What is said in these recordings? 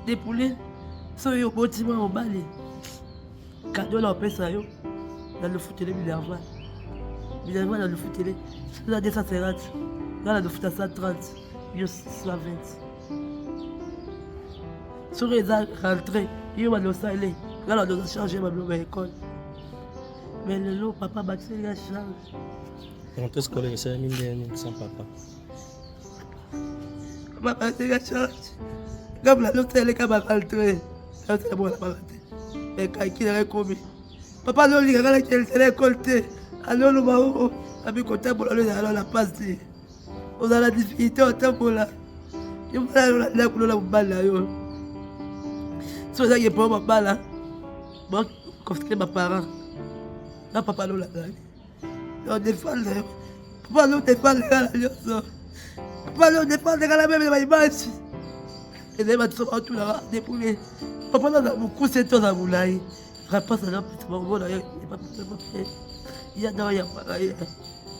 Depoule soki oboti mwa mobali kado na opesa yo na lofutele minerval, minerval na lofutele eza 250, nga na lofuta 130, yo 120. Soki eza rentrée, yo banda osale, nga na doza charge ya babiloko ya ekole. Mais lelo papa bakiseli nga charge. Rentrée scolaire esalami ndenge nini sans papa? Bakateka charge ngambo nazosaleleka barentrée, nazosala mwana baka te, ekaki nanga ekomi papa azolinga nga nakende na ekole te. Azoloba o abi kotambola lo ezala na pasi, ozala na difficulté otambola, yo mwana ndako lola mobali na yo. So ezaki epo mabala baconfisquer baparent na papa alolakaki yo défendre, papa azodéfendre nga na nyonso, papa azodéfendre nga na même na baimage. Ezali bato so batunaka Depule, papa naza mokuse to aza molai, réponse azopesa bango yo ya na oyambaka ye.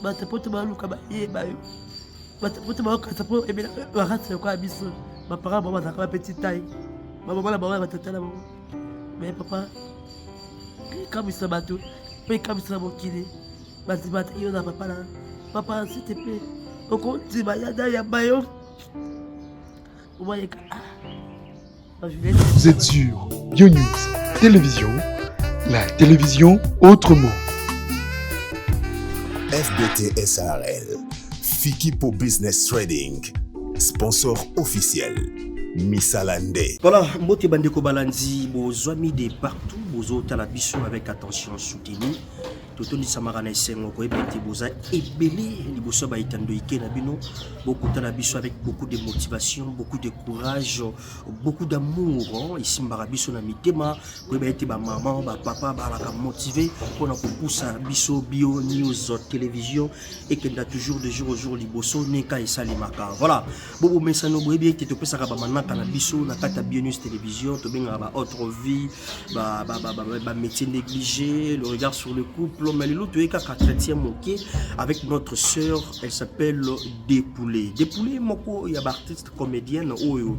Bato po to baluka bayeba yo, bato po to baokasa mpo ebela barase lokola biso. Baparent bango bazalaka bapetite taille, bamama na bango na batata na bango. Mais papa ekamwisa bato mpe ekamwisa mokili, bandima te yo na papa na papa. S'il te plaît, okondima ya na yamba yo omayeka. Vous êtes sur BioNews Télévision, la télévision autrement. FBT SARL, Fikipo Business Trading, sponsor officiel. Misalande. Voilà, mbote bandeko balandi, bozwami de partout, bozotala biso avec attention soutenue. Totondisamaka na esengo koyeba ete boza ebele liboso ya baetando ike na bino, bokotala biso avec beaucoup de motivation, beaucoup de courage, beaucoup d'amour. Esimbaka biso na mitema koyeba ete bamama, bapapa bazalaka motivé mpona kopusa biso Bio News Télévision ekenda toujours de jour au jour liboso neka esalemaka. Voilà, bobomesano boyebi ete topesaka bamanaka na biso na kati ya Bio News Télévision, tobengaka ba autre vie, bamétier négligé, le regard sur le couple. Mais lelo toye kaka chrétien moke avec notre sœur, elle s'appelle Dépoulé. Dépoulé, moko ya baartiste comédienne oyo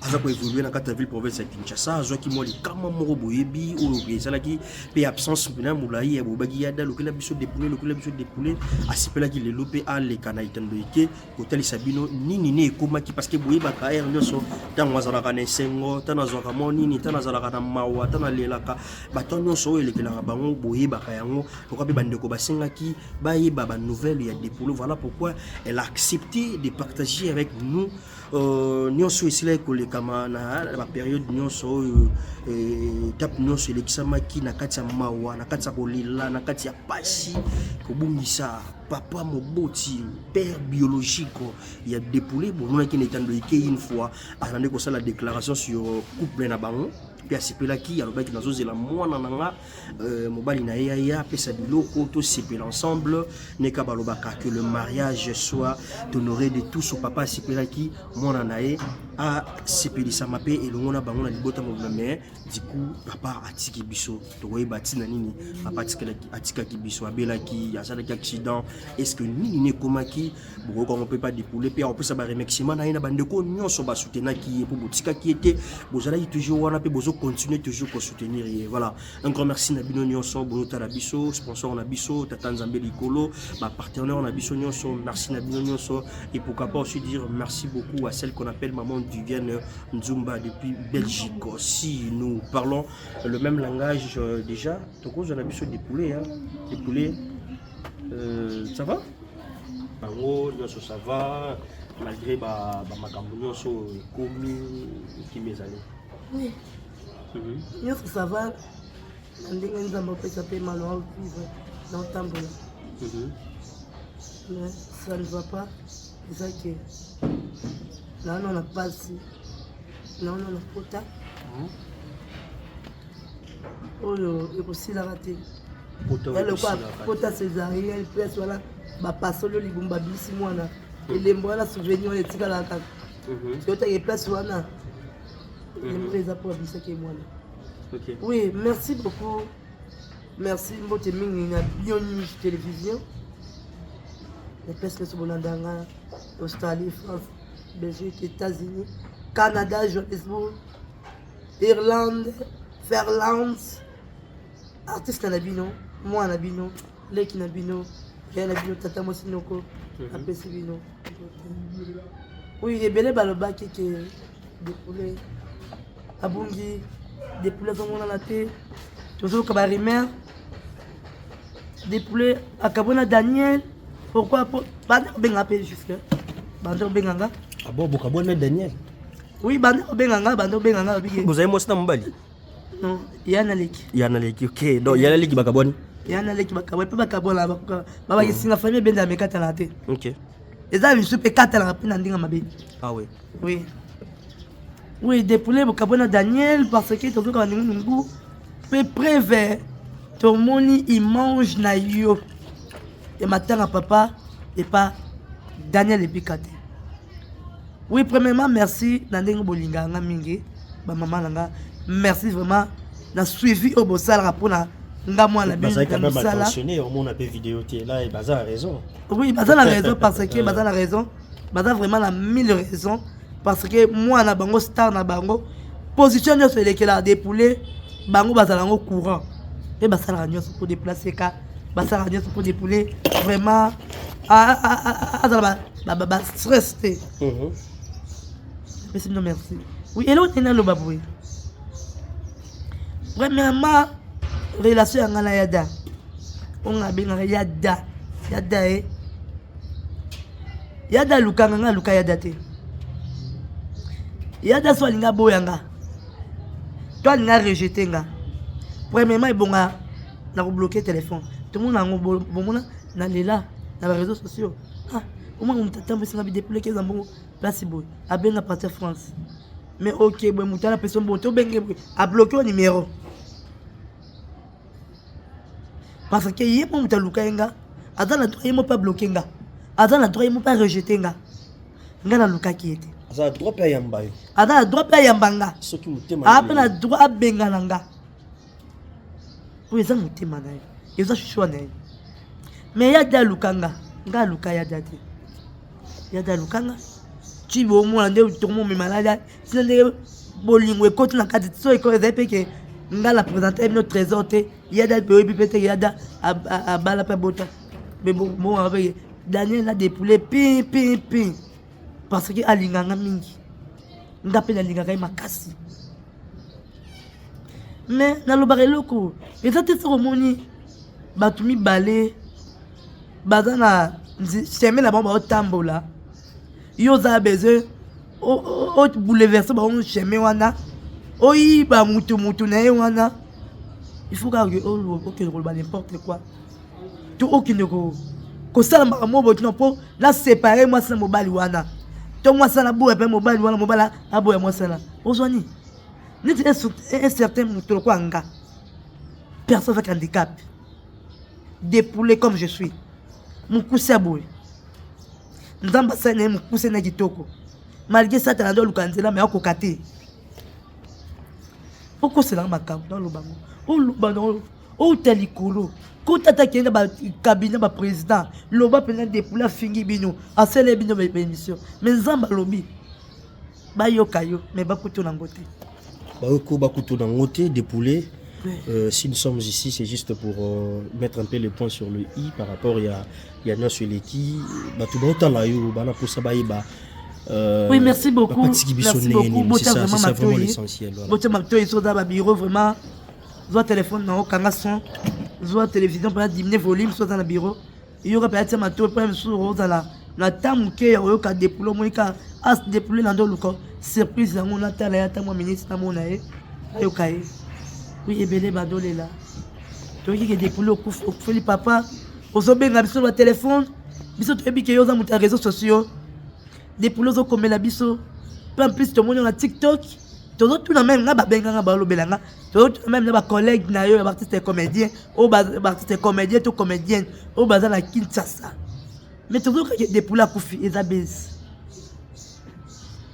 aza koévolue na kati ya ville province ya Kinshasa. Azwaki mwa likama moko boyebi oyo ezalaki mpe absence mpena molai ya bobaki yada lokela biso Dépoulé, lokela biso Dépoulé. Asepelaki lelo mpe aleka na etando eke kotalisa bino nini ne ekomaki, parce que boyebaka heure nyonso ntango azalaka na esengo, ntango azwaka mwa nini, ntango azalaka na mawa, ntango alelaka, bato nyonso oyo elekelaka bango boyebaka yango. Pourquoi mpe bandeko basengaki bayeba banouvelle ya Dépoulé? Voilà pourquoi elle a accepté de partager avec nous nyonso esilaki kolekama na bapériode nyonso oyo, étape nyonso elekisamaki na kati ya mawa, na kati ya kolela, na kati ya pasi, kobungisa papa moboti, père biologique ya Dépoulé. Bomonaki na etando eke une fois azalandi kosala déclaration sur couple na bango mpe asepelaki, alobaki: "Nazozela mwana na nga, mobali na ye aya apesa biloko, tosepela ensemble." Neka balobaka que le mariage soit honoré de tous. Papa asepelaki mwana na ye asepelisama mpe elongo na bango na libota mobima. Mais du coup papa atiki biso, tokoyeba ntina nini papa atikaki biso. Abelaki, asalaki accident, est ce que nini nini ekomaki? Bokoyoka yango mpe pa Dépoulé mpe akopesa baremerciement na ye na bandeko nyonso basoutenaki ye, mpo botikaki ye te, bozalaki toujours wana mpe bozocontinue toujours kosoutenir ye. Voilà, un grand merci na bino nyonso bozotala biso, sponsor na biso Tata Nzambe likolo, bapartenaire na biso nyonso, merci na bino nyonso. Et pourquoi pas aussi dire merci beaucoup à celle qu'on appelle maman Duvienne Nzumba depuis Belgique. Si nous parlons le même langage déjà, tokozwa na biso Dépoulé, hein? Dépoulé, ça va? Bango nyonso ça va malgré bamakambo nyonso ekomi, ekimi ezali? Oui. Nyonso ça va na ndenge Nzambe apesa mpe malo vivre na otambola. Mais ça ne va pas, eza ke naano na pasi, naano na pota oyo ekosilaka te. Lokwa pota césarienne, place wana bapasoli oyo libumu, babimisi mwana, elembo wana, souvenir wana etikalaka kaka. Soki otaki place wana, elembo eza mpo babimisaki mwana. Oui, merci beaucoup, merci. Mbote mingi na Bio News Télévision na place nyonso bolanda nga, Australie, France, Belgique, États-Unis. Canada, Johannesburg, Irlande, Fairlands. Artiste na bino, mwana na bino, leki na bino, yaya na bino, tata mwasi noko, apesi bino. Oui, ebele balobaki ke Depoule abungi, Depoule azomonana te, tozoyoka ba rumeur. Depoule akabwana Daniel, pourquoi po banda kobenga mpe jusque banda kobenga nga. Ah bon, bokabwana Daniel? Oui, banda kobenga nga, banda kobenga nga babiki. Bozali mwasi na mobali? Non, ya na leki. Ya na leki, ok. Donc ya na leki bakabwani? Ya na leki bakabwani, mpe bakabwana babaki singa famille ebenda mekatalaka te. Ok. Eza misu mpe ekatalaka mpe na ndenge mabe. Ah oui. Oui. Oui, Depoule bokabwana Daniel parce que tozoka banungu nungu mpe preuve tomoni image na yo ya matanga papa epa Daniel ebika te. Oui, premièrement merci na ndenge bolingaka nga mingi ba mama na nga, merci vraiment na suivi oyo bosalaka mpona nga mwana bino Bazali quand na même mosala. attentionné, omona mpe video te là, baza na raison. Oui, baza na raison parce que baza na raison, baza vraiment na mille raisons parce que mwana bango star na bango position nyonso elekelaka Depoule, bango bazala yango courant mpe basalaka nyonso mpo déplacer ka, basalaka nyonso mpo Depoule vraiment azala ba stress te. Apesi bino merci. Oui, eloko nini naloba boye, premièrement relation ya nga na Yada, oyo nga abengaka Yada, Yada e Yada alukanga nga, aluka Yada te. Yada so alinga aboya nga to alinga rejeter nga, premièrement ebonga na kobloquer téléphone, tomona yango bomona na lela na ba réseaux sociaux. Ah, omona moto atambwisinga bidepule eza mbongo place boye, abenga partir France, mais ok boye moto ana apesi mbongo, tobenge boye, abloquer o numéro parce que ye mo moto aluka ye nga, aza na droit ye mo mpe abloquer nga, aza na droit ye mo mpe arejeter nga. Nga nalukaki ye te. Aza na droit mpe ayamba yo. Aza na droit mpe ayamba nga. Soki motema aza mpe na droit abengana nga, oyo eza motema na ye, eza choix na ye. Mais Yada aluka nga, nga aluka Yada te. Yada aluka nga ti bomona nde tokomomema nada tina ndenge bolingo ekoti na kati. So ezali mpe ke nga na présente bino Trésor te, Yada mpe oyebi mpe te, Yada abala mpe abota, me bomona mpe Daniel na Depoule pi pi pi parce que alinganga mingi, nga mpe nalingaka ye makasi. Mais nalobaka eloko eza te, soki omoni bato mibale baza na chemin na bango baotambola, yo oza besoin obouleverser bango chemin wana, oyiba mutu mutu na ye wana, il faut kaka okende koloba n'importe quoi to okende kosala makambo boye tino mpo na séparer mwasi na mobali wana, to mwasi wana aboya mpe mobali wana, mobali aboya mwasi wana. Ozwa nini? Neti un certain moto lokola nga, personne avec handicap, Depoule comme je suis, mokuse ya boye, Nzambe asali na ye mokuse na kitoko, malgré Satana nde oluka nzela me akoka te okoselanga makambo. Naloba ngo, oloba na outa likolo kota ata kende na bacabinet baprésident, loba mpenza Depoule afingi bino, asala bino baémission, mais Nzambe alobi bayoka yo, mais bakutu nango te. Bayoka bakutu nango te. Depoule, si nous sommes ici, c'est juste pour mettre un peu le point sur le i par rapport ya nyonso eleki. Bato baotala yo, bana mposa bayeba. Oui, merci beaucoup. Merci beaucoup. C'est ça, c'est ça vraiment l'essentiel. Voilà. Botia matoi, soza ba bureau vraiment. Zwa téléphone na okanga son, zwa télévision mpo diminuer volume, so oza na bureau. Yoka mpe atia matoi mpo mosusu ozala na ta moke ya koyoka Depoule. Omoni ka as Depoule na nde oluka surprise yango, natala ye ata mwa ministre, namona ye, ayoka ye. Oui, ebele badolela, toyoki ke Depoule okufeli papa, ozobenga biso na batelefone, biso toyebi ke yo oza moto ya réseaux sociaux. Depoule ozokomela biso mpe en plus tomoni na TikTok, tozotuna même nga babenganga, balobela nga, tozotuna même na bacollègue na yo ya baartiste comédien, oyo baartiste comédien to comédienne oyo baza na Kinshasa, mais tozokake Depoule akufi, eza base.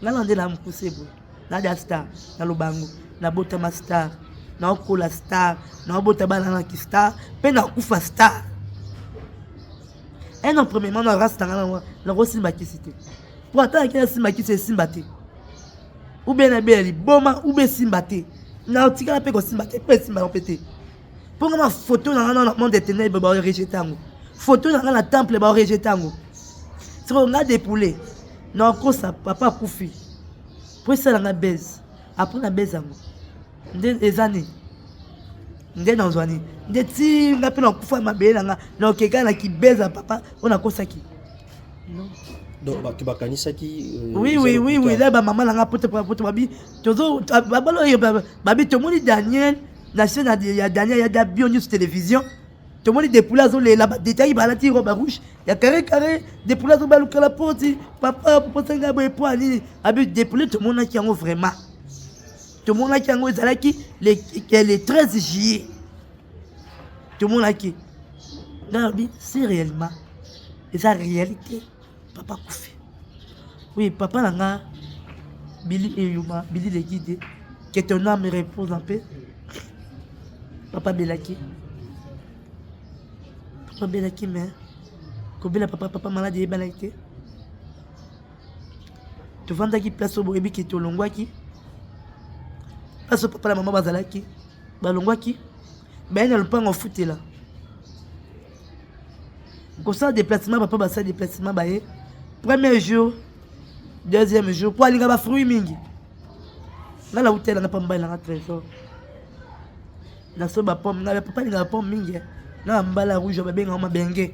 Nga na nde na mokuse boye, nadia star, naloba yango, nabotama star, naokola star, naobota bana naki star, mpe nakufa star. Un an, premièrement na race na nga nakosimba kisi te, po ata naki nasimba kisi esimba te. Ou bien nabela liboma ou bien esimba te. Natikala mpe kosimba te mpe esimba mpe te. Mpo nga mafoto na nga na monde ya ténèbre baorejete yango. Foto na nga na temple baorejete yango. Sikoyo nga depoule nakosa papa akufi mpo esala nga base apres na base yango nde eza nini nde nazwa nini nde ti nga mpe nakufa mabele na nga nakeka na kibeza papa oyo nakosaki non donc bato bakanisaki euh, oui oui oui oui la bamama na nga poto poto babi tozo babalo oyo babi tomoni daniel na chaîne ya daniel ya da bio news télévision tomoni depoule azolela badetaki balati robe rouge ya carré carré depoule azobalukala poti papa poposangai boye po anini abi depoule tomonaki yango vraiment tomonaki yango ezalaki le, le 13 juillet tomonaki nga nalobi si réellement eza réalité papa akufi oui papa na nga bili eyuma bili le guide que ton âme repose en paix papa abelaki papa abelaki mais kobela papa papa maladi eyebanaki te tovandaki place oyo boyebi ke tolongwaki place oyo papa na mama bazalaki balongwaki baye na lopango ofutela kosala déplacement papa basala déplacement baye premier jour deuxième jour mpo alinga bafruit mingi nga nautela nga mpa mobali nanga trésor naso bapomme nga papa alingaka pomme mingi eh. na bambala ya rouge babengaka mabenge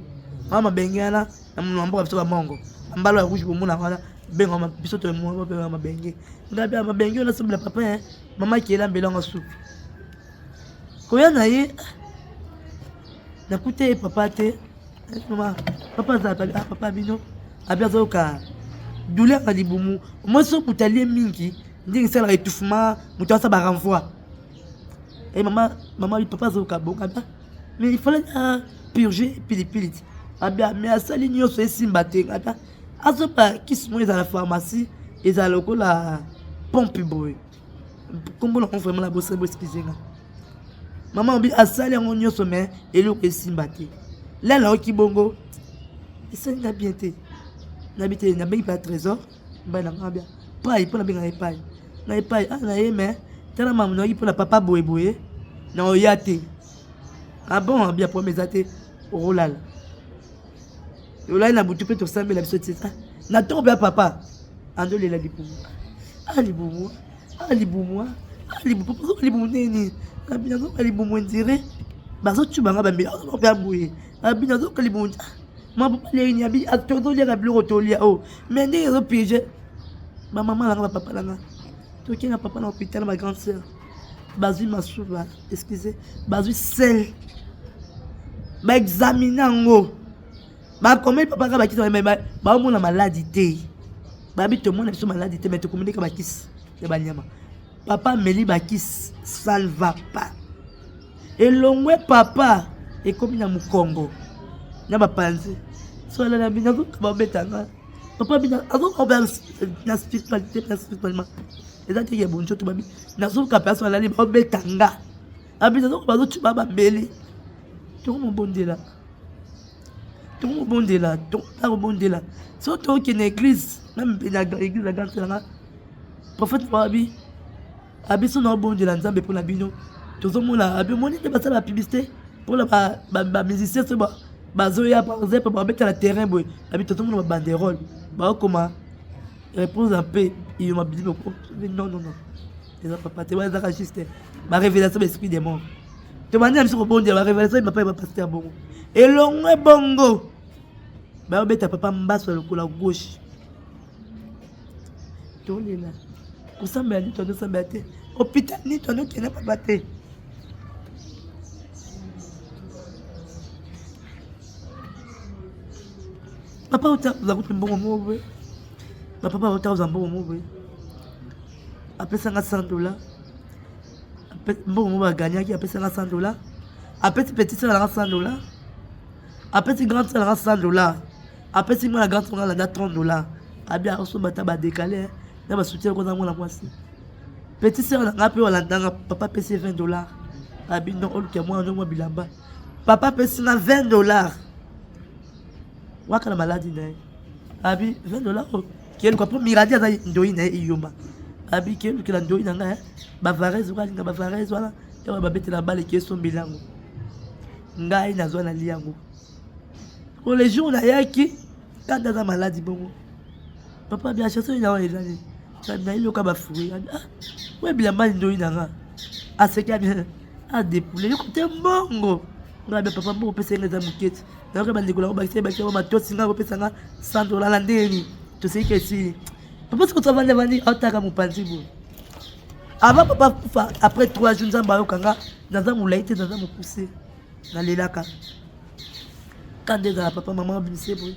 wana mabenge wana na monoko ya mboka biso bamongo bambala ya rouge bomonaka wana bengaka biso tobenga mabenge nga bia mabenge wana asombela papa eh. mama kiela mbelanga supu koya na ye nakuta ye papa te eh, mama papa azala ah, papa bino abi azoyoka douleur na libumu omoi so moto alie mingi ndenge esalaka étouffement moto asala barenvoi e mama mama papa azoyoka bongo abi mais il fallait a purger pilipili ti abi mais asali nyonso esimba te abi azoba kisi moko ezala pharmacie ezala lokola pompe boye nkombo nango vraiment na bosani bo excuse nga mama obi asali yango nyonso mais eloko esimba te lala nayoki bongo esali nga bien te nayebi te nabengi mpe ya trésor mobali na nga bia pai mpo nabengaka ye pai na ye pai ah na ye mais tala mamu nayoki mpo na papa boye boye na oya te ah bon abia problème eza te okolala olali na butu mpe tosambela biso ti ah, na ntongo mpe ya papa andolela libumu ah libumu ah libumu ah libumu papa azoka libumu nini abi nazoka libumu endire bazotuba nga bambela azoka mpe aboye abi nazoka libumu ah, ma papa leni abi ah, tozoliaka biloko tolia o oh. mais ndenge ezopiege bamama nanga bapapa nanga tokei na papa na hôpital ma grande sœur bazwi masuba excuse bazwi sel baexamine yango bakomeli papa kaka bakisi baomona maladi te babi tomona biso maladi te mai tokomeli kaka bakisi ya banyama papa ameli bakisi ça ne va pas elongwe papa ekomi na mokongo na bapanzi so alala bino azoka babeta nga papa bino azoka na spiritualité na spirituellement eza te ya bonzoto babi nazoka mpe aso alali babeta nga abi nazoka bazotuba bambeli tokomobondela tokomobondela tokobondela so tokende église meme mpe na église na grande nanga prophète babi abiso naobondela nzambe mpo na bino tozomona abi omoni nde basala bapublicité mpona bamusicien so bazoya par exemple babeta na terrain boye abi tozomona babanderole bakokoma repose en paix iyoma bidi non non non eza papa te wana ezaka juste barévélation baesprit des morts tobandi na biso kobondela barévélation papa ya bapaster bongo elongwe bongo bayobeta papa mbaso ya lokola gauche tolela kosambela nini tozosambela te hôpital nini tozokende papa te papa ota oza kutu mbongo moko boye bapapa ota ozwa mbongo moko boye apesanga 100 dollar mbongo moko baganyaki apesanga 100 dollar apesi petit sœur nanga 100 dollar apesi grande sœur nanga 100 dollar apesi mwana grande sœur nanga landa 30 dollar abi akosomba ata badekale na basoutien koza mwana mwasi petit sœur nanga mpe olandanga papa apesi 20 dollar abi non oluka mwana no mwa bilamba papa apesi nga 20 dollar waka na maladi na ye abi 20 dollar oyo keluka mpo miradi aza ndoi na ye iyomba. Abiki elukela ndoi na ngai bavarese oyo alinga bavarese wana yawa babetela bale ke esombeli yango ngai nazwa na lia yango. O le jour nayaki kanda aza maladi bongo papa bia chanson na wana eza nini nayeloka bafruit ah oyo bilamba ndoi na nga aseki abi adepoule yoko te mbongo ngai be papa mbongo opesa nga eza moke te nayoka bandeko nango bakisa bakisa bango matosi ngai kopesa nga 100 dollar na ndenge nini toseki ka esili papa soki otavandi avandi aotaka mopanzi boye avant papa kufa après 3 jours nzambe ayoka nga naza molai te naza mokuse nalelaka kanda ezala papa mama abimise boye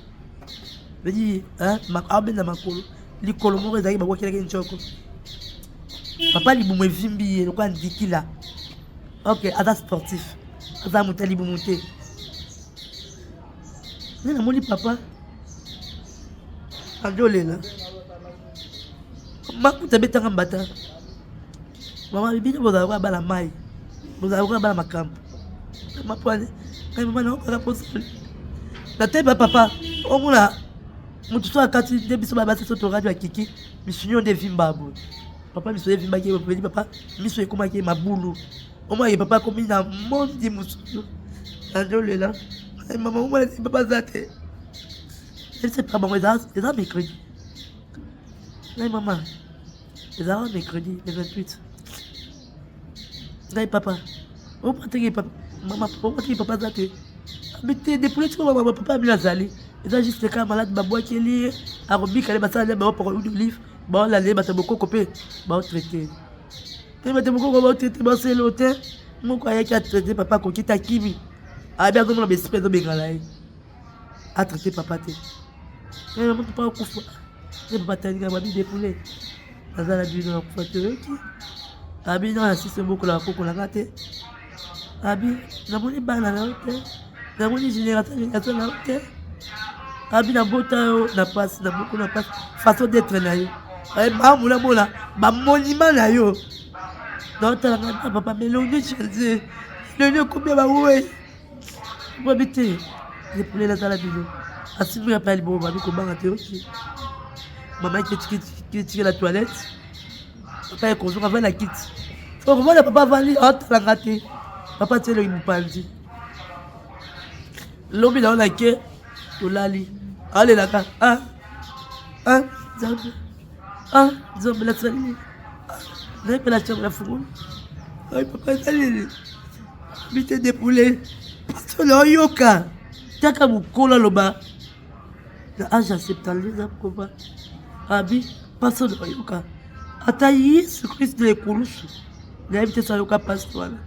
vedi abenda makolo likolo moko ezalaki babwakelaki ncoko papa libumu evimbi ye lokola ndikila ok aza sportif aza moto ya libumu te nde namoni papa azolela makuta abetanga mbata mama bino bozala lokola bana mai bozala lokola bana makambo mapwani ngai mama naokaka posoli nateba papa omona moto so akati nde biso babasi so toradi ya kiki misuni oyo nde evimba boye papa miso evimbaki ye papa miso ekomaki ye mabulu omonaki papa akomi na mondi mosusu azolela mama omona papa aza te esepa bango eza mercredi ngai mama ezalaka mercredi le 28 ngai papa opataki papa mama opataki papa aza te te depule tiko mama papa abino azali eza juste kaka malade babwakeli ye akobika ye basala nde baopaka huile d'olive baolanda ye bato ya bokoko mpe baotraite te bato ya bokoko baotraite baselo te moko ayaki atraite papa akoki te akimi abi azomona baesprit azobengana ye atraite papa te papa akufa nde papa talinga babi depoule naza na bino nakufa te oyoki abi na sisi obokola bakoko na te abi namoni bana na yo te namoni génération génération na yo te abi nabota yo na mpasi na boko na mpasi façon d'être na yo maamula mona bamonima na yo naotala ngai papa melongi change elongi ekomi ya bawei Babi te epule nazala bino asimbi nga mpe liboko babi kobanga te oki mama etikela toilette papa ekozonga avandi na kiti okomona papa avandi aotala nga te papa tie elongi mopanzi lobi na yo na ke tolali alelaka ah ah nzambe ah nzambe nasali nini naye mpe na chambre na fungoli ay papa esali nini bite depoule pasteur na oyoka taka mokolo aloba na age ya 72 ans koma abi pasteur na oyoka ata yesu kristo na ekulusu nayebi te so ayoka pasi wana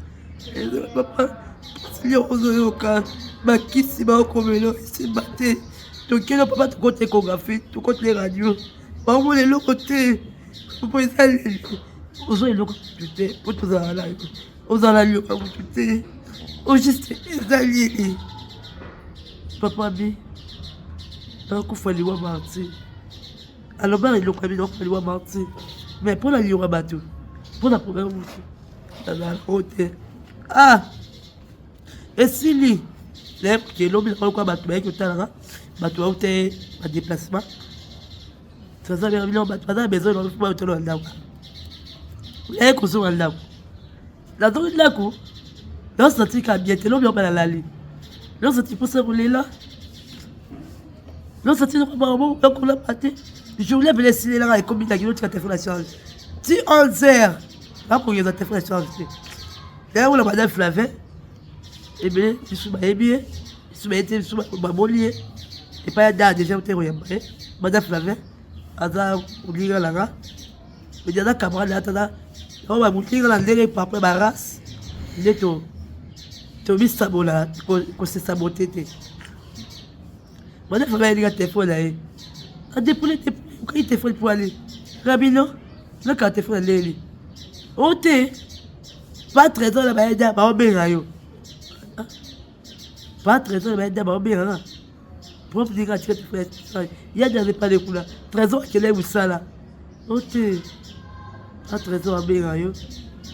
papa pasi ozoyoka bakisi baokomela esimba te tokende papa tokota echographie tokota radio baomona eloko te mpo eza lelo ozwa eloko motu te mpo tozala na yo ozala lioka motu te ojuste eza nini papa bi nakufa liwa marti alobaka eloko ya bino nakufa liwa marti mais mpo na liwa bato mpo na problème motu nazala yango te ah esili nayebi elobi na lokola bato bayaki kotalaka bato bauta ye badéplacement toza bino bato baza na besoin na bato na ndako naye kozonga ndako nazongi ndako nazosanti ka bien te lobi yango nalali nazosanti mposa kolela nazosanti bakolapa te journée mpena esilelaka ekomi na kino tika telefone na charge ti 11 heures bakongeza telefone na charge te nayango na madame flavin ebele bisu bayebi ye bisu baye te bisu baboli ye epai ya da deja te koyamba ye madame flavin aza moninga na nga medi aza camarade ata na yango bamoninga na ndenge papa ba race nde to tomisabola kosesabote te madame flavin ayelinga telefone na ye adepole okangi telefone mpo ale rabino nakaka telefone aleli o te pa trésor na bayeda baobenga yo pa trésor na bayeda baobenga nga prof ndenge atika telefone ya daze pale kuna trésor akendaki mosala o te pa trésor abenga yo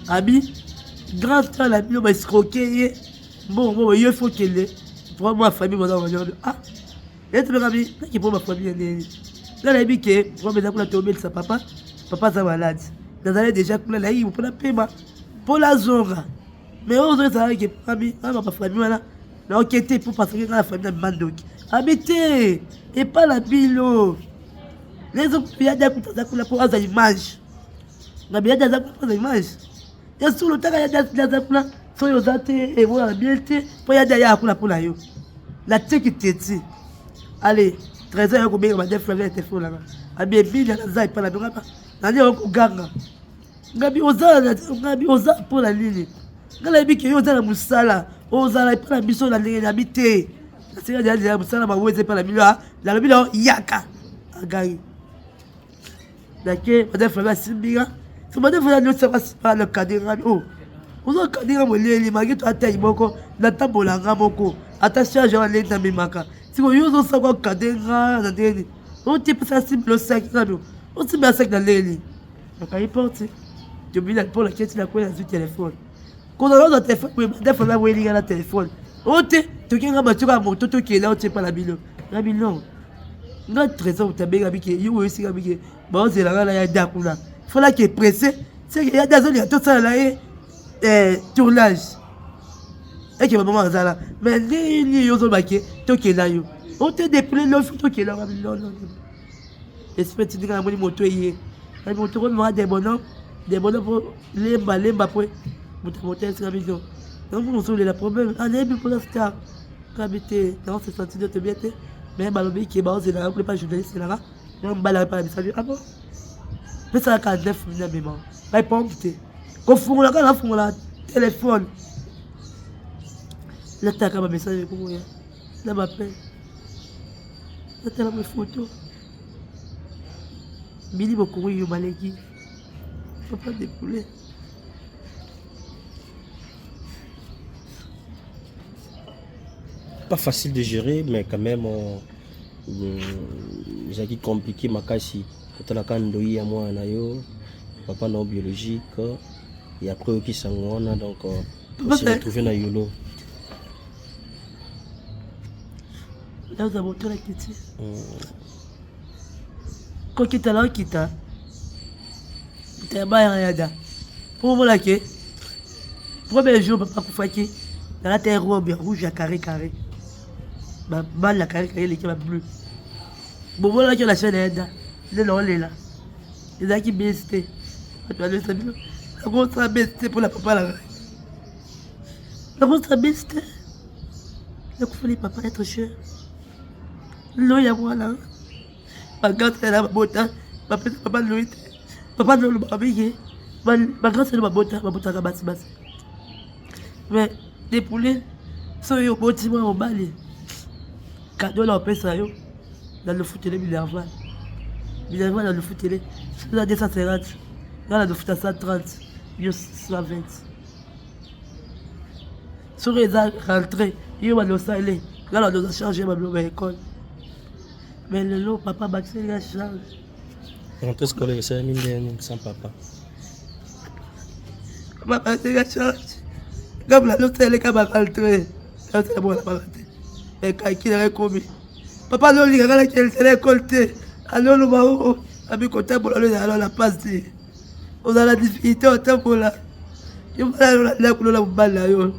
abi grand frère na bino baescroke ye mbongo mbongo yo fo kende vraiment famille boza ah ete meka bi naki mpo bafamille ya ndenge nga nayebi ke problème eza kuna tobelisa papa papa aza malade. Nazali deja kuna, nayebi mpo napema mpo nazonga. Mais oyo ozo ezalaki abi aba bafami wana naoke te mpo parce que nga na famille na bima ndoki abi te epa na bino lezoyadi akuta aza kuna mpo aza image na biyadi aza kuna mpo aza image ya solo taka yadi aza kuna soki oza te emonana bien te mpo yadi ayaka kuna mpo na yo natiki teti ale trésor ya kobenga badeflave ya telefone nanga abi ebina naza epa na bino nani okoganga Ngabi oza ngabi oza mpo na nini? Ngai nayebi ke yo oza na mosala, ozala epai na biso na ndenge nabi te. Nasenga deja deja mosala bango eza epai na bino, ah, nalobi na yaka agangi. Nake madame Flavie asimbi nga, so madame Flavie nyonso asimba na kade ngabi oh ozo kade nga moleli maki to ata moko natambola nga moko ata charge wana ndenge namemaka sikoyo yo ozosaka kade nga na ndenge nini otepesa asimbi losaki ngabi osimbi asaki na ndenge nini Nakangi porte, tobi na mpo naketi na kwela nazwi telefone. Kozala ozwa telefone boye banda fana boyeli nga na telefone. O te, toke nga bato kaka moto tokenda otie epa na bino. Nga bino. Nga trésor utabenga bike, yo oyesi nga bike, baozela nga na ya da kuna. Fala ke pressé, c'est que ya da azolinga tosala na ye eh, tournage. Eke ba mama azala. Mais ndenge nini yo ozoloba ke tokenda yo. O te depuis lofi tokenda nga bino. Non, non. Esprit etindi nga namoni moto eye na moto komemaka debono debono mpo lemba lemba mpo moto ya moto esika biso yango mosusu problème anayebi mpoza star kabi te nango se senti nzoto bien te mais balobi ke baozela yango mpe pa journaliste nanga na mobali yango epa na biso ah bon pesaka 9 minutes amema ngai pompe te kofungola kaka nafungola telefone nataka bamessage ekokoya na bapele natala bafoto bili bokongo yo baleki papa de poulet. Pas facile de gérer, mais quand même ezalaki compliqué makasi kotalaka ndoi ya mwana na yo, papa na yo biologique, et après oyoki sango wana, donc on se retrouve na yolo. Naza moto na kiti kokita na okita teba yada mpo omona ke premier jour papa akufaki, nalata robe ya rouge ya carré carré, babale ya carré carré eleki ba bleu. Bomonaki na chaîne yada nde naolela, ezalaki besi te. Bato balesa bino nakosala besi te mpona papa na ngai, nakosala besi te. Nakufeli papa être cher loi ya mwana bagrâce na babota bapesa papa loi te. Papa nde olobaka mingi bagrâce na babota babotaka basi basi, mais depoulet soki oboti mwa mobali, kado na opesa yo na lofutele minerval, minerval na lofutele soki eza 250, nga na lofuta 130, yo 120. Soki eza rentré, yo bando osali, nga na doza charge ya babiloko ya ekole. Mais lelo papa bakiseli nga charge. Rentrée scolaire esalemi ndenge nini sans papa? Papa bakiseli nga charge nga nazosaleleka ba rentrée, nazosala mwana baka te, ekaki nanga ekomi papa azolinga nga nakende na ekole te. Azoloba o abi kotambola lo ezala na pasi, ozala na difficulté otambola yo bala ndako lola mobali na yo.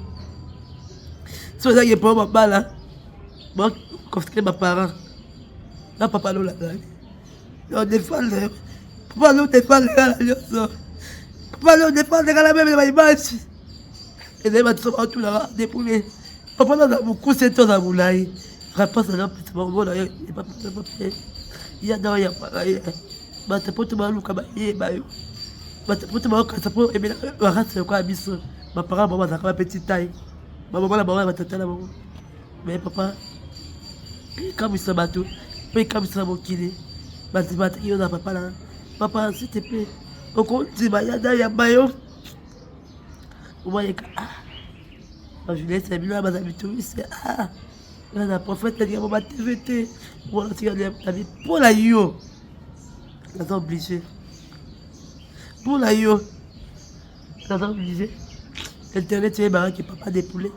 So ezaki epo babala baconfisque baparent na papa lola azali yo défendre papa, lo défendre nga na nyonso, papa lo défendre nga na meme na baimage ezali bato so batunaka depule papa naza mokuse to aza molai, réponse aza pesa bango yo ya na ya bato po to baluka bayeba yo, bato po to baokanisa mpo ebela barase lokola biso. Baparent bango bazalaka ba petit taille, bamama na bango ya batata na bango. Mais papa ekamwisa bato mpe ekamwisa mokili, bandima te yo na papa na papa. S'il te plaît, okondima ya na yamba yo omayeka. Ah, bajournaliste na bino baza bitouriste. Ah, na prophète alinga bo batv te wana tika nabi mpo na yo naza obligé, mpo na yo naza obligé. Internet eyebaka ke papa de poulet,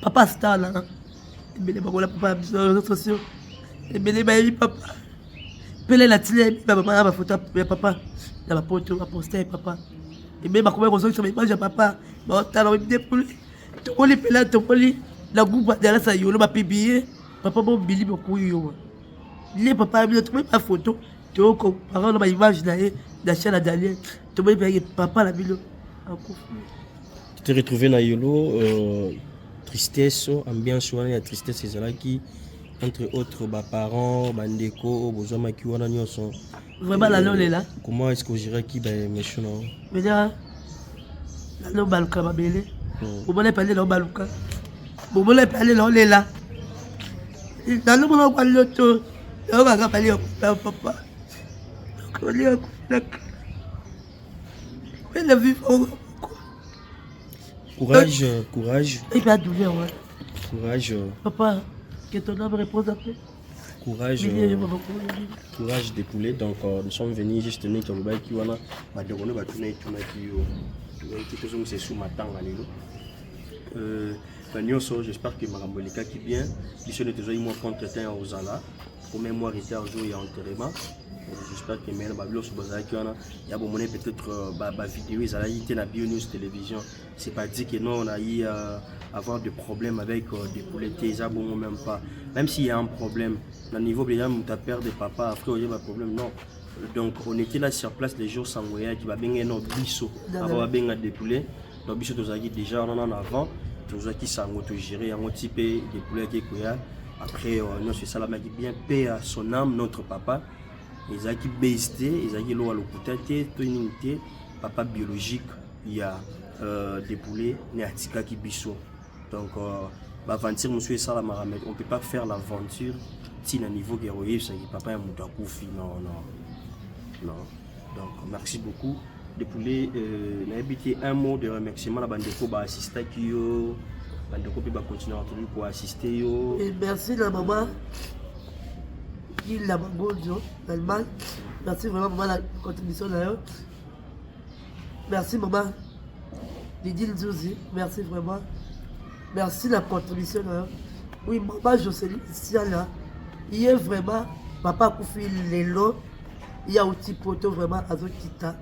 papa star na ebele bakola papa ya biso na réseaux sociaux ebele bayebi papa. Pele natili bamama na bafoto ya papa na bapoto baposte ya papa ebe bakomaki kozongisa baimage ya papa baotala depule tomoni mpela tomoni na groupe ya dalasa yolo bapublie papa bobili bokuyi yo nde papa bino tomoni bafoto tokompare na baimage na ye na chaine ya Daniel tomoni mpelaki papa na bino akufi. Tu t'es retrouvé na yolo, tristesse, ambiance wana ya tristesse ezalaki entre autres baparents, bandeko oyo bozwamaki wana nyonso. Vraiment nalolela. Comment est ce que ogéraki baémotion na yo? Mena nalo baluka mabele, bomona epale nao baluka, bomona epale naolela, nalomona kwa loto naokaka bali ya papa bali ya kufilaka na vivre. Courage, courage. Et puis douleur, ouais. Courage. Papa, que ton âme repose en paix. Courage, courage des poulets. Donc nous sommes venus juste neti olobaki wana, bandeko no batuna etunaki yo toyaki tozongisa esu matanga lelo. Banyonso, j'espère que makambo elekaki bien. Biso nde tozwaki mwa contre temps ya kozala premier mois retard jour ya enterrement. J'espère que mena babiloko bazalaki wana ya bomone, peut-être bavidéo ezalaki te na Bio News Télévision. C'est pas dit que non, on a eu avoir des problèmes avec des poulets te, eza bongo même pas. Même s'il y a un problème na niveau déjà moto aperdre papa, après oye problème, non. Donc on était là sur place les jours sango eyaki, babenge no biso avant babenga des poulets. Donc biso tozalaki déjà wana en avant, tozwaki sango, togéré yango ti mpe des poulets yaki ekoya. Après nyonso esalamaki bien, paix à son âme, notre papa. Ezalaki base te, ezalaki eloko ya lokuta te to nini te. Papa biologique ya des poulets ne atikaki biso. Donc baventure mosusu esalamaka, mais on peut pas faire l'aventure ntina niveau ke oyebisaki papa ya moto akufi. Non, non, non. Donc merci beaucoup de poulet. Nayebi te, un mot de remerciement na bandeko baassistaki yo, bandeko mpe bacontinuera toujours koassiste yo. Et merci na mama Gilda Bangonzo d'Allemagne. Merci vraiment maman la contribution na yo. Merci maman Lydie Nzouzi, merci vraiment. Merci la contribution na yo. Oui, maman Jocelyne Siala, ye vraiment papa akufi lelo, ye auti poto vraiment azokita.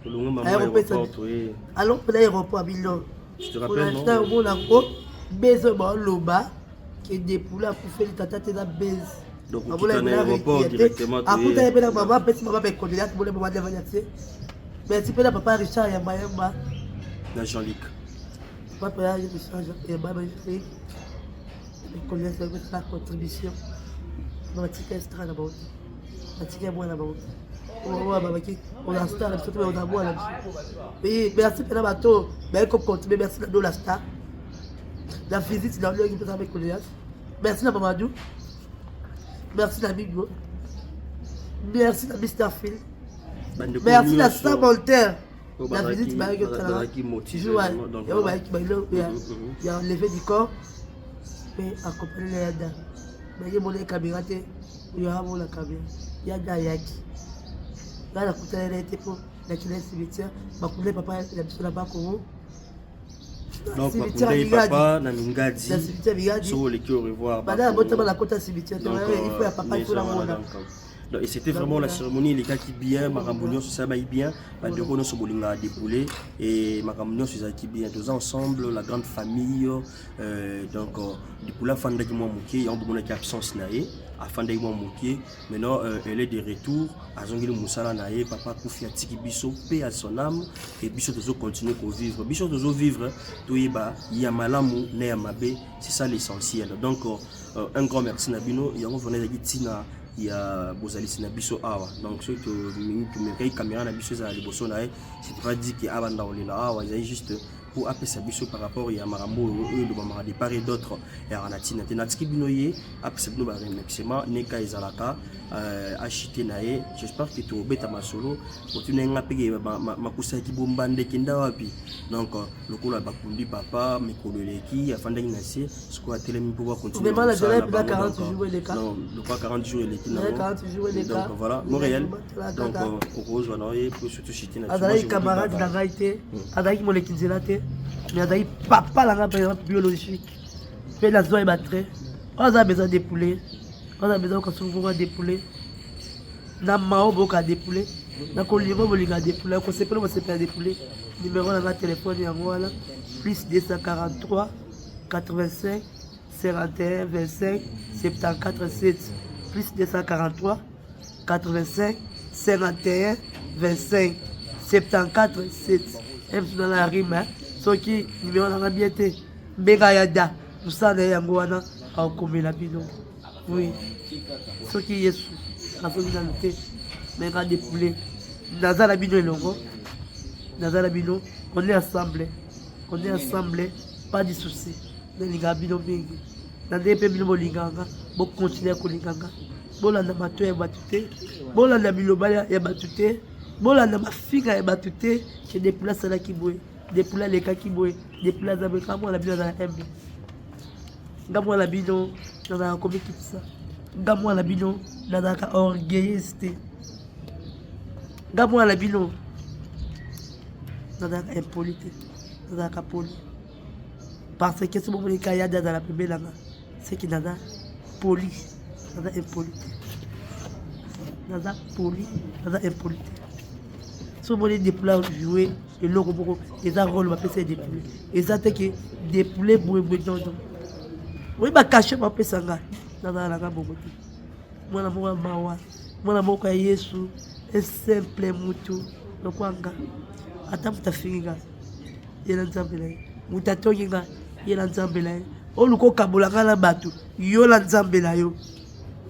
Tolongo mama aéroport toye. Alors mpena aéroport abilo. Tu te rappelles, non? Omona ngo beze baoloba ke depula akufeli tata te na base. Donc okita na aéroport directement. Akutaki mpe na mama, apesi mama bacondoléance, mona mama devanya te. Merci mpe na papa Richard Yambayamba. Na Jean-Luc. Papa ya Richard Yambayamba, Jean-Luc, condoléance na contribution. Batika extra na bango, batika mwana bango oyo babaki oza star na biso to oza mwana biso. Merci mpena bato baye kocontribue. Merci na Dola Star la visite na olioki mpesa bacondoléance. Merci na Mamadou, merci na Migo, merci na Mr Phil, merci na Sam Voltaire la visite bayaki otala yango, bayaki bailo ya levée du corps mpe accompagné na yada baye mona caméra te, oyo amona caméra yada ayaki. Nga nakutana na ye te mpo nakina cimetière, bakunda papa na biso na Bakongo. Donc bakundaki papa na Mingadi. Na cimetière Mingadi. So oleki au revoir. Bana botama nakota cimetière te, il faut ya papa, il faut namona. Donc, et c'était vraiment la cérémonie elekaki bien, makambo nyonso esalamaki bien. Bandeko nyonso bolingaka déboulé et makambo nyonso ezalaki bien, toza ensemble, la grande famille. Donc Déboulé afandaki mwa moke, yango bomonaki absence na ye, afandaki mwa moke. Maintenant elle est de retour, azongeli mosala na ye. Papa akufi, atiki biso, paix à son âme. Et biso tozocontinue kovivre, biso tozovivre, toyeba ya malamu na ya mabe, c'est ça l'essentiel. Donc un grand merci na bino. Yango vraiment ezalaki ntina ya bozalisi na biso awa. Donc soki tomekaki caméra na biso ezala liboso na ye, c'est pas dit ke abanda kolela awa, ezali juste po apesa biso par rapport ya makambo oyo elobamaka de part et d'autre, eyaka na ntina te. Natiki bino ye apesa bino baremerciement neka ezalaka achite na ye. J'espère que tobeta masolo otuna ye nga mpe makusaki bombanda ekenda wapi. Donc lokola bakundi papa mikolo eleki, afandaki na se, sikoyo atelemi mpo bacontinue. Lokola 40 jours eleki nango. Donc voilà, Montréal, donc okozwa na ye po surtout chite na. Azalaki camarade na ngai te, azalaki moleki nzela te, mais azalaki papa na ngai par exemple biologique. Mpe nazwa ye batre oyo aza besoin dépoulé, oyo aza besoin okasuku dépoulé. Na mao boka depoule na kolinga bolinga depoule kosepela bosepela depoule. Numero na nga telefone yango wana plus 243 85 51 25 74 7, plus 243 85 51 25 74 7. Msu na rime soki numero nanga bien te, mbenga ya da mosala na ye yango wana, akokomela bino. Oui, soki Yesu azongi nanu te, me nga depoule naza na bino elongo, naza na bino, on est ensemble, on est ensemble, pas de souci. Nalingaka bino mingi na ndenge mpe bino bolingaka nga, bokontinue kolinga nga. Bolanda mato ya bato te, bolanda biloba ya bato te, bolanda mafinga ya bato te ke depoule asalaki boye, depoule alekaki boye, depoule aza boye. Kaka mwana bino azala humble. Nga mwana bino nazalaka komikitisa, nga mwana bino nazalaka orgueilleuse te, nga mwana bino nazalaka impoli te, nazalaka poli, parce que soki bomoni ka yadi azala pembeni nanga, seki naza poli, naza impoli te, naza poli, naza impoli te. Soki omoni depoule joue eloko moko, eza role bapesa ye depoule, eza te ke depoule boyeboye, non non. Oyi bakashe bapesa nga, nazala nanga bongo te. Mwana moko ya mawa, mwana moko ya Yesu, esimple mutu lokwa nga. Ata moto afingi nga, ye na Nzambe na ye. Moto atongi nga, ye na Nzambe na ye. Oluka okabola nga na bato, yo na Nzambe na yo.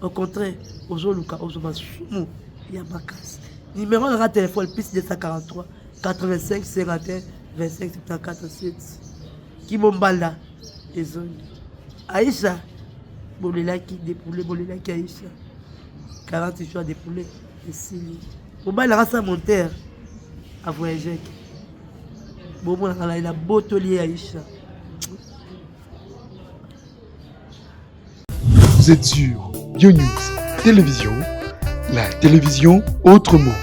Au contraire, ozoluka ozwa masumu ya makasi. Numéro nanga telefone plus 243 85 51 25 74 7. Kimombala ezongi. Aisha bolelaki depoule, bolelaki Aisha 40 jours depoule esili. Mobali nanga sa montere avoyageaki, bomonaka na ye na botoli ye Aisha. Vous êtes sur BioNews Télévision, la télévision autrement.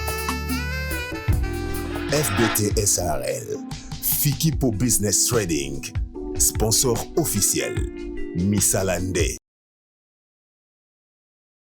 FBT SARL, Fikipo Business Trading, sponsor officiel, Misalande.